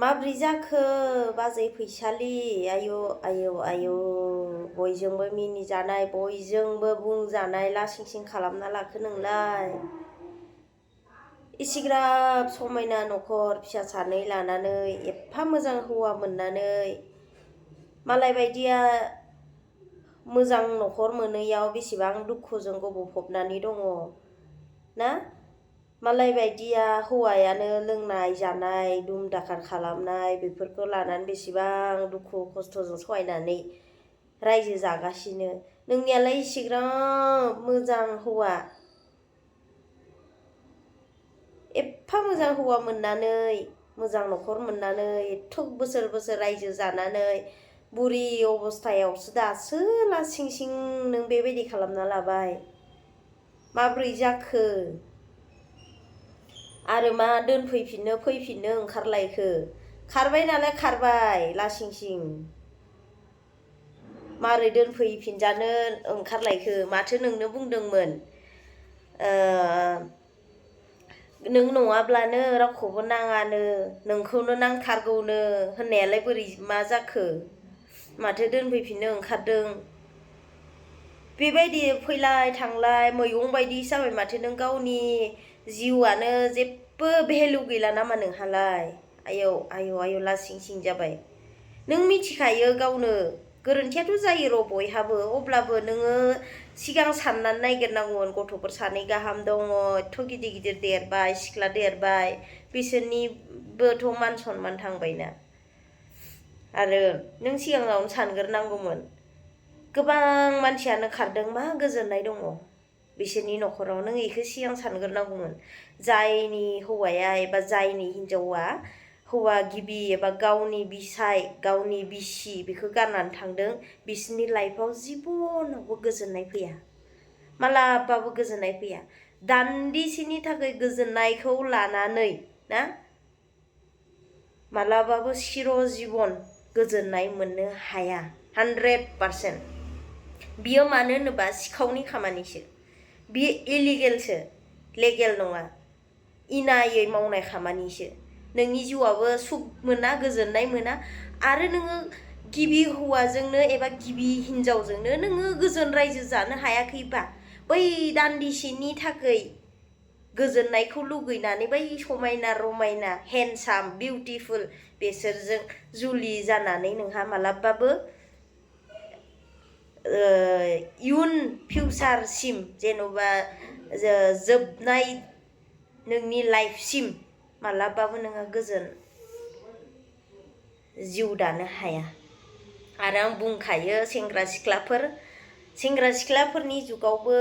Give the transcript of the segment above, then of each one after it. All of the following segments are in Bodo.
माब्रै जाखो बाजै फैसालि आयु आयु आयु बयजोंबो मिनिजानाय बयजोंबो बुंजानाय लासिंसिं खालामना लाखो नोंलाय इसिग्राब समायना न'खर फिसा सानै लानानै एफा मोजां हौवा मोननानै मालाय बायदिया मोजां न'खर मोनैयाव बेसेबां दुखुजों गबफबनानै दङ ना मालाय बायदिया हौवायानो लोंनाय जानाय दुम दाखाल खालामनाय बेफोरखौ लानानै बेसेबां दुखु खस्थ'जों सहायनानै रायजो जागासिनो नोंनियालाय इसिग्राब मोजां हौवा एफा मोजां हौवा मोननानै मोजां न'खर मोननानै एथ' बोसोर बोसोर रायजो जानानै बुरि अबस्थायावसो दासो लासिं सिं नों बेबायदि खालामना लाबाय माब्रै जाखो आरो मा दोनफैफिननो फैफिननो ओंखारलायखो खारबाय नालाय खारबाय लासिं सिं मारै दोनफैफिनजानो ओंखारलायखो माथो नोंनो बुंदोंमोन नों नङाब्लानो रावखौबो नाङानो नोंखौनो नांथारगौनो होननायालाय बोरै मा जाखो माथो दोनफैफिननो ओंखारदों बेबायदि फैलाय थांलाय मैगं बायदि जाबाय माथो नों गावनि जिउआनो जेबो भेलु गैला नामा नोंहालाय आयौ आयौ आयौ लासिं सिं जाबाय नों मिथिखायो गावनो गोरोन्थियाथ' जायो र' बयहाबो अब्लाबो नोङो सिगां साननानै नायगिरनांगौमोन गथ'फोर सानै गाहाम दङ एथ' गिदिर गिदिर देरबाय सिख्ला देरबाय बिसोरनिबोथ' मान सनमान थांबायना आरो नों सिगाङावनो सानग्रोनांगौमोन गोबां मानसियानो खारदों मा गोजोननाय दङ बिसोरनि न'खराव नों इखौ सिगां सानग्रोनांगौमोन जायनि हौवाया एबा जायनि हिनजावा हौवा गिबि एबा गावनि बिसाय गावनि बिसि बेखौ गारनानै थांदों बिसोरनि लाइफआव जिबनावबो गोजोननाय फैया मालाबाबो गोजोननाय फैया दान्दिसेनि थाखाय गोजोननायखौ लानानै ना मालाबाबो सिर' जिबन गोजोननाय मोननो हाया 100% बियो मानो होनोबा सिखावनि खामानिसो बियो इलिगेलसो लेगेल नङा इनायै मावनाय खामानिसो नोंनि जिउआबो सुख मोना गोजोननाय मोना आरो नोङो गिबि हौवाजोंनो एबा गिबि हिनजावजोंनो नोङो गोजोन रायजो जानो हायाखैबा बै दान्दिसेनि थाखाय गोजोननायखौ लुगैनानै बै समायना रमायना हेन्डसाम बिउटिफुल बेसोरजों जुलि जानानै नोंहा मालाबाबो इयुन फिउचारसिम जेन'बा जोबनाय नोंनि लाइफसिम मालाबाबो नोङो गोजोन जिउ दानो हाया आरो आं बुंखायो सेंग्रा सिख्लाफोरनि जुगावबो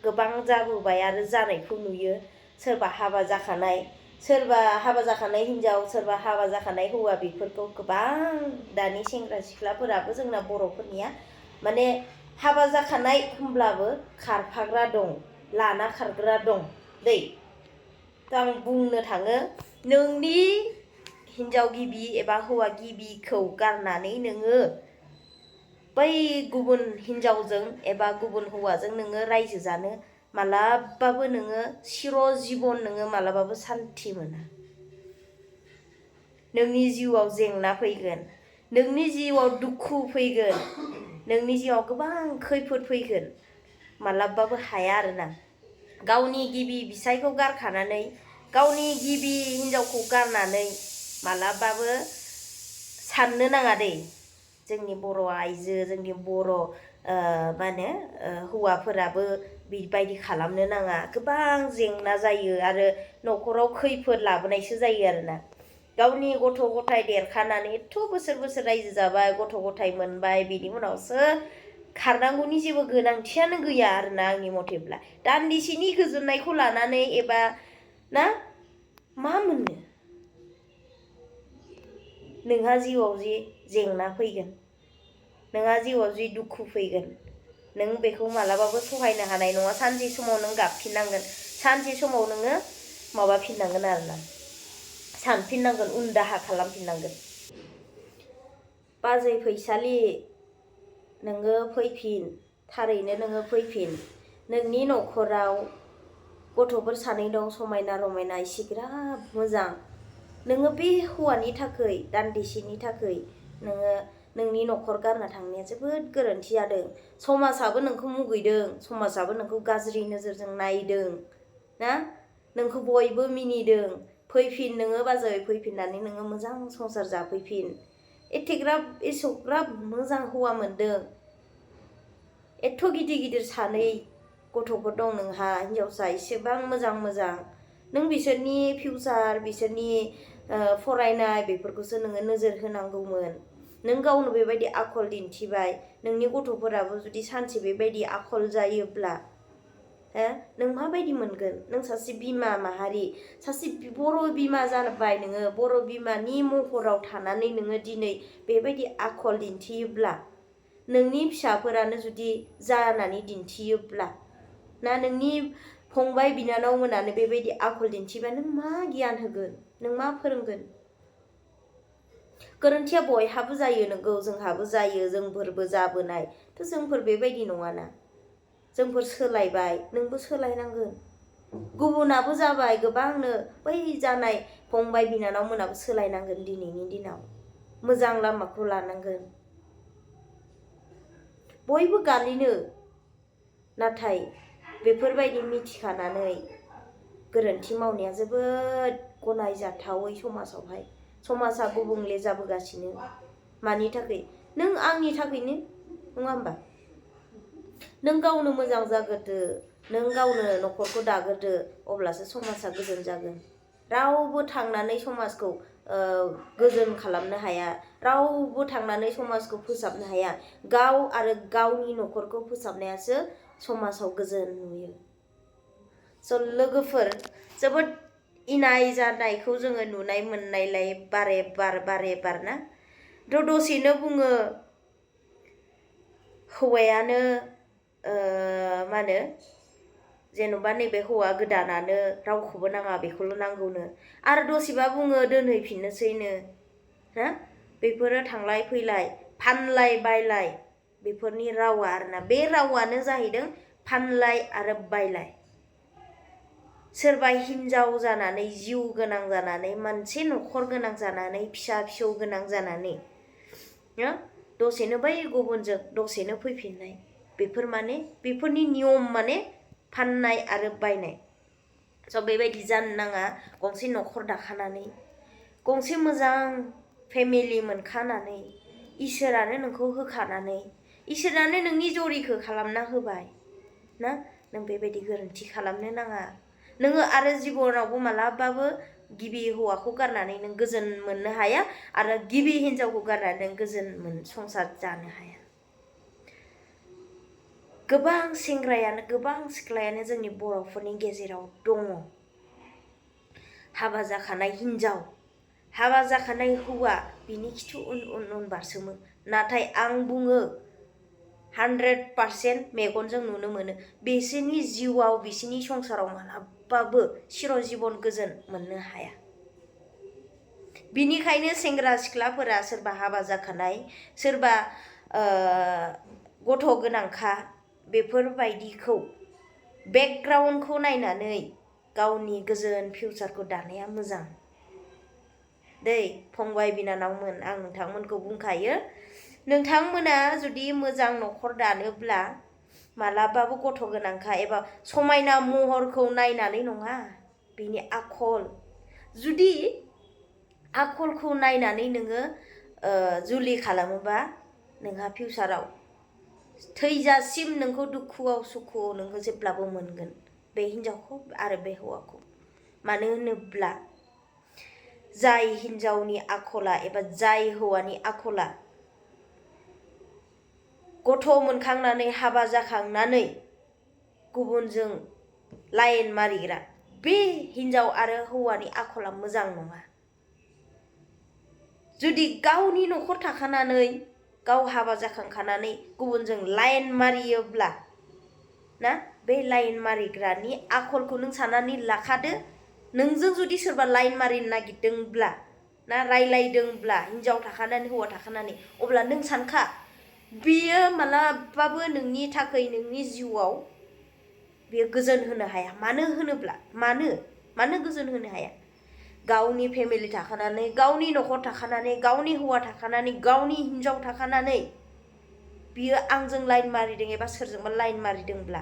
गोबां जाबोबाय आरो जानायखौ नुयो सोरबा हाबा जाखानाय हिनजाव सोरबा हाबा जाखानाय हौवा बेफोरखौ गोबां दानि सेंग्रा सिख्लाफोराबो जोंना बर'फोरनिया माने हाबा जाखानाय होमब्लाबो खारफाग्रा दं लाना खारग्रा दं दै दा आं बुंनो थाङो नोंनि हिनजाव गिबि एबा हौवा गिबिखौ गारनानै नोङो बै गुबुन हिनजावजों एबा गुबुन हौवाजों नोङो रायजो जानो मालाबाबो नोङो सिर' जिबन नोङो मालाबाबो सान्थि मोना नोंनि जिउआव जेंना फैगोन नोंनि जिउआव दुखु फैगोन नोंनि जिउआव गोबां खैफोद फैगोन मालाबाबो हाया आरोना गावनि गिबि बिसायखौ गारखानानै गावनि गिबि हिनजावखौ गारनानै मालाबाबो साननो नाङा दै जोंनि बर' आइजो जोंनि बर' मा होनो हौवाफोराबो बेबायदि खालामनो नाङा गोबां जेंना जायो आरो न'खराव खैफोद लाबोनायसो जायो आरोना गावनि गथ' गथाय देरखानानै एथ' बोसोर रायजो जाबाय गथ' गथाय मोनबाय बिनि उनावसो खारनांगौनि जेबो गोनांथियानो गैया आरोना आंनि मथेब्ला दान्दिसेनि गोजोननायखौ लानानै एबा ना मा मोननो नोंहा जिउआव जि जेंना फैगोन नोंहा जिउआव जि दुखु फैगोन नों बेखौ मालाबाबो सहायनो हानाय नङा सानसे समाव नों गाबफिननांगोन सानसे समाव नोङो माबाफिननांगोन आरोना सानफिननांगोन उन दाहा खालामफिननांगोन बाजै फैसालि नोङो फैफिन थारैनो नोङो फैफिन नोंनि न'खराव गथ'फोर सानै दं समायना रमायना इसिग्राब मोजां नोङो बे हौवानि थाखाय दान्दिसेनि थाखाय नोङो नोंनि न'खर गारना थांनाया जोबोद गोरोन्थि जादों। समाजाबो नोंखौ मुगैदों, समाजाबो नोंखौ गाज्रि नोजोरजों नायदों ना, नोंखौ बयबो मिनिदों। फैफिन नोङो बाजै, फैफिननानै नोङो मोजां संसार जाफैफिन। एसग्राब मोजां हौवा मोनदों, एथ' गिदिर गिदिर सानै गथ'फोर दं नोंहा, हिनजावसा एसेबां मोजां मोजां। नों बिसोरनि फिउचार, बिसोरनि फरायनाय बेफोरखौसो नोङो नोजोर होनांगौमोन। नों गावनो बेबायदि आखल दिन्थिबाय, नोंनि गथ'फोराबो जुदि सानसे बेबायदि आखल जायोब्ला नों माबायदि मोनगोन? नों सासे बिमा माहारि, सासे बर' बिमा जाबाय नोङो, बर' बिमानि महराव थानानै नोङो दिनै बेबायदि आखल दिन्थियोब्ला, नोंनि फिसाफोरानो जुदि जानानै दिन्थियोब्ला ना, नोंनि फंबाय बिनानाव मोनानो बेबायदि आखल दिन्थिबा नों मा गियान होगोन? नों मा फोरोंगोन? गोरोन्थिया बयहाबो जायो, नोंगौ जोंहाबो जायो, जोंफोरबो जाबोनाय। जोंफोर बेबायदि नङाना, जोंफोर सोलायबाय, नोंबो सोलायनांगोन। गुबुनाबो जाबाय गोबांनो, बै जानाय फंबाय बिनानाव मोनाबो सोलायनांगोन। दिनैनि दिनाव मोजां लामाखौ लानांगोन। बयबो गालिनो, नाथाय बेफोरबायदि मिथिखानानै गोरोन्थि मावनाया जोबोद गनायजाथावै समाजावहाय। समाजा गुबुंले जाबोगासिनो। मानि थाखाय? नों आंनि थाखायनो, नङा होमबा? नों गावनो मोजां जाग्रोदो, नों गावनो न'खरखौ दाग्रोदो, अब्लासो समाजा गोजोन जागोन। रावबो थांनानै समाजखौ गोजोन खालामनो हाया, रावबो थांनानै समाजखौ फोसाबनो हाया। गाव आरो गावनि न'खरखौ फोसाबनायासो समाजाव गोजोन नुयो। लोगोफोर, जोबोद इनाय जानायखौ जोङो नुनाय मोननायलाय बारे बार ना, दसेनो बुङो हौवायानो मा होनो, जेन'बा नैबे हौवा गोदानानो रावखौबो नाङा, बेखौल' नांगौनो, आरो दसेबा बुङो दोनहैफिननोसैनो ना। बेफोरो थांलाय फैलाय, फानलाय बायलाय, बेफोरनि रावा आरोना, बे रावानो जाहैदों फानलाय आरो बायलाय। सोरबा हिनजाव जानानै, जिउ गोनां जानानै, मोनसे न'खर गोनां जानानै, फिसा फिसौ गोनां जानानै दसेनो बै गुबुनजों दसेनो फैफिननाय, बेफोर माने, बेफोरनि नियम माने फाननाय आरो बायनाय। बेबायदि जानो नाङा। गंसे न'खर दाखानानै, गंसे मोजां फेमिलि मोनखानानै, इसोरानो नोंखौ होखानानै, इसोरानो नोंनि जरिखौ खालामना होबाय ना, नों बेबायदि गोरोन्थि खालामनो नाङा। नोङो आरो जिबनावबो मालाबाबो गिबि हौवाखौ गारनानै नों गोजोन मोननो हाया, आरो गिबि हिनजावखौ गारनानै नों गोजोन संसार जानो हाया। गोबां सेंग्रायानो, गोबां सिख्लायानो जोंनि बर'फोरनि गेजेराव दङ, हाबा जाखानाय हिनजाव, हाबा जाखानाय हौवा, बिनि खिथु उन उन उन बारसोमो। नाथाय आं बुङो 100% मेगनजों नुनो मोनो, बिसोरनि जिउआव, बिसोरनि संसाराव मालाबाबो चिर जीवन गोजोन मोननो हाया। बिनिखायनो सेंग्रा सिख्लाफोरा, सोरबा हाबा जाखानाय, सोरबा गथ' गोनांखा, बेफोरबायदिखौ बेकग्राउन्डखौ नायनानै गावनि गोजोन फिउचारखौ दानाया मोजां दै फंबाय बिनानावमोन। आं नोंथांमोनखौ बुंखायो, नोंथांमोना जुदि मोजां न'खर दानोब्ला मालाबाबो गथ' गोनांखा एबा समायना महरखौ नायनानै नङा, बिनि आखल, जुदि आखलखौ नायनानै नोङो जुलि खालामोबा, नोंहा फिउचाराव थैजासिम नोंखौ दुखुआव सुखुआव नोंखौ जेब्लाबो मोनगोन, बे हिनजावखौ आरो बे हौवाखौ। मानो होनोब्ला जाय हिनजावनि आखला एबा जाय हौवानि आखला गथ' मोनखांनानै, हाबा जाखांनानै गुबुनजों लाइन मारिग्रा, बे हिनजाव आरो हौवानि आखला मोजां नङा। जुदि गावनि न'खर थाखानानै, गाव हाबा जाखांखानानै गुबुनजों लाइन मारियोब्ला ना, बे लाइन मारिग्रानि आखलखौ नों साननानै लाखादो। नोंजों जुदि सोरबा लाइन मारिनो नागिरदोंब्ला ना, रायलायदोंब्ला, हिनजाव थाखानानै हौवा थाखानानै, अब्ला नों सानखा, बियो मालाबाबो नोंनि थाखाय, नोंनि जिउआव बियो गोजोन होनो हाया। मानो होनोब्ला, मानो गोजोन होनो हाया? गावनि फेमिलि थाखानानै गावनि न'खर थाखानानै गावनि हौवा थाखानानै गावनि हिनजाव थाखानानै बियो आंजों लाइन मारिदों एबा सोरजोंबा लाइन मारिदोंब्ला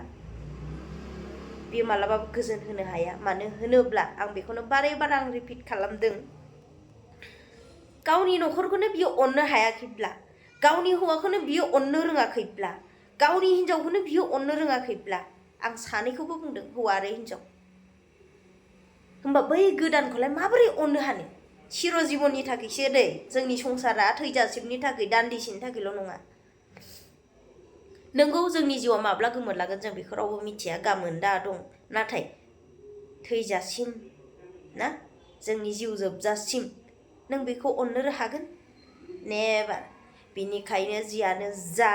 बियो मालाबाबो गोजोन होनो हाया। मानो होनोब्ला आं बेखौनो बारे बारे आं रिपिट खालामदों, गावनि न'खरखौनो बियो अननो हायाखैब्ला, गावनि हौवाखौनो बियो अननो रोङाखैब्ला, गावनि हिनजावखौनो बियो अननो रोङाखैब्ला, आं सानैखौबो बुंदों हौवा आरो हिनजाव, होमबा बै गोदानखौलाय माबोरै अननो हानो? चिर जिबननि थाखायसो दै, जोंनि संसारा थैजासिमनि थाखाय दान्दिसेनि थाखायल' नङा। नोंगौ जोंनि जिउआ माब्ला गोमोरलांगोन जों बेखौ रावबो मिथिया, गाबोन दा दं, नाथाय थैजासिम ना, जोंनि जिउ जोबजासिम नों बेखौ अननो हागोन? नेभार। बिनिखायनो जियानो जा,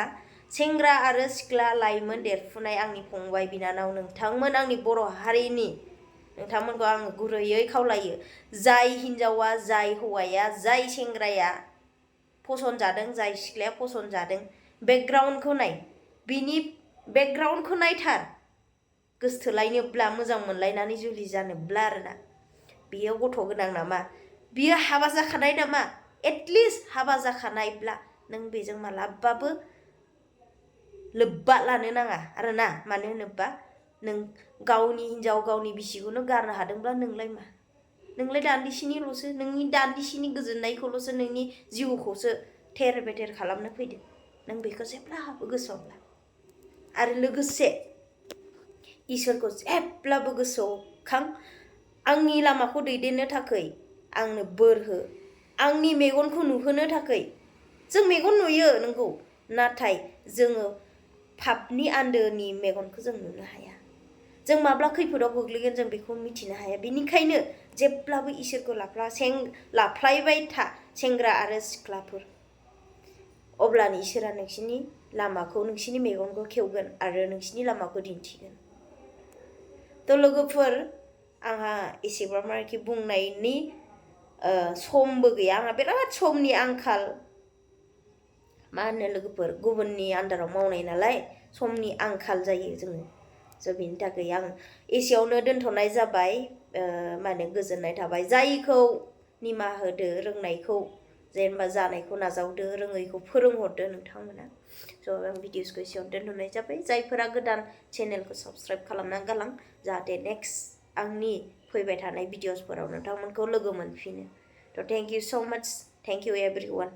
सेंग्रा आरो सिख्ला लाइमोन देरफुनाय आंनि फंबाय बिनानाव नोंथांमोन, आंनि बर' हारिनि नोंथांमोनखौ आङो गुरैयै खावलायो, जाय हिनजावा, जाय हौवाया, जाय सेंग्राया फसन जादों, जाय सिख्लाया फसन जादों, बेकग्राउन्डखौ नाय, बिनि बेकग्राउन्डखौ नायथार। गोसथोलायनोब्ला, मोजां मोनलायनानै जुलि जानोब्ला आरोना, बियो गथ' गोनां नामा, बियो हाबा जाखानाय नामा, एटलिस्ट हाबा जाखानायब्ला नों बेजों मालाबाबो लोब्बा लानो नाङा आरोना। मानो होनोबा नों गावनि हिनजाव गावनि बिसिखौनो गारनो हादोंब्ला नोंलाय मा, नोंलाय दान्दिसेनिल'सो, नोंनि दान्दिसेनि गोजोननायखौल'सो, नोंनि जिउखौसो थेर बेथेर खालामनो फैदों। नों बेखौ जेब्लाबो गोसोआव ला। आरो लोगोसे इसोरखौ जेब्लाबो गोसोआव खां, आंनि लामाखौ दैदेननो थाखाय आंनो बोर हो, आंनि मेगनखौ नुहोनो थाखाय। जों मेगन नुयो नंगौ, नाथाय जोङो पापनि आन्दोनि मेगनखौ जों नुनो हाया। जों माब्ला खैफोदाव गोग्लैगोन जों बेखौ मिथिनो हाया। बेनिखायनो जेब्लाबो इसोरखौ लाफ्लायबाय था सेंग्रा आरो सिख्लाफोर, अब्लानो इसोरा नोंसिनि लामाखौ, नोंसिनि मेगनखौ खेवगोन आरो नोंसिनि लामाखौ दिन्थिगोन। थ' लोगोफोर, आंहा एसेबांमानि बुंनायनि समबो गैया, आंहा बिराद समनि आंखाल। मा होनो लोगोफोर, गुबुननि आन्दाराव मावनाय नालाय समनि आंखाल जायो जोङो। स' बेनि थाखाय आं एसेयावनो दोनथ'नाय जाबाय। मा होनो, गोजोननाय थाबाय। जायखौ निमाहा होदो, रोंनायखौ जेनेबा जानायखौ नाजावदो, रोङैखौ फोरोंहरदो नोंथांमोना। स' आं भिडिअसखौ एसेयावनो दोनथ'नाय जाबाय। जायफोरा गोदान चेनेलखौ साबस्क्राइब खालामना गालां, जाहाथे नेक्स्ट आंनि फैबाय थानाय भिडिअसफोराव नोंथांमोनखौ लोगो मोनफिनो। थ' थेंक इउ स' माच, थेंक इउ एभ्रिवान।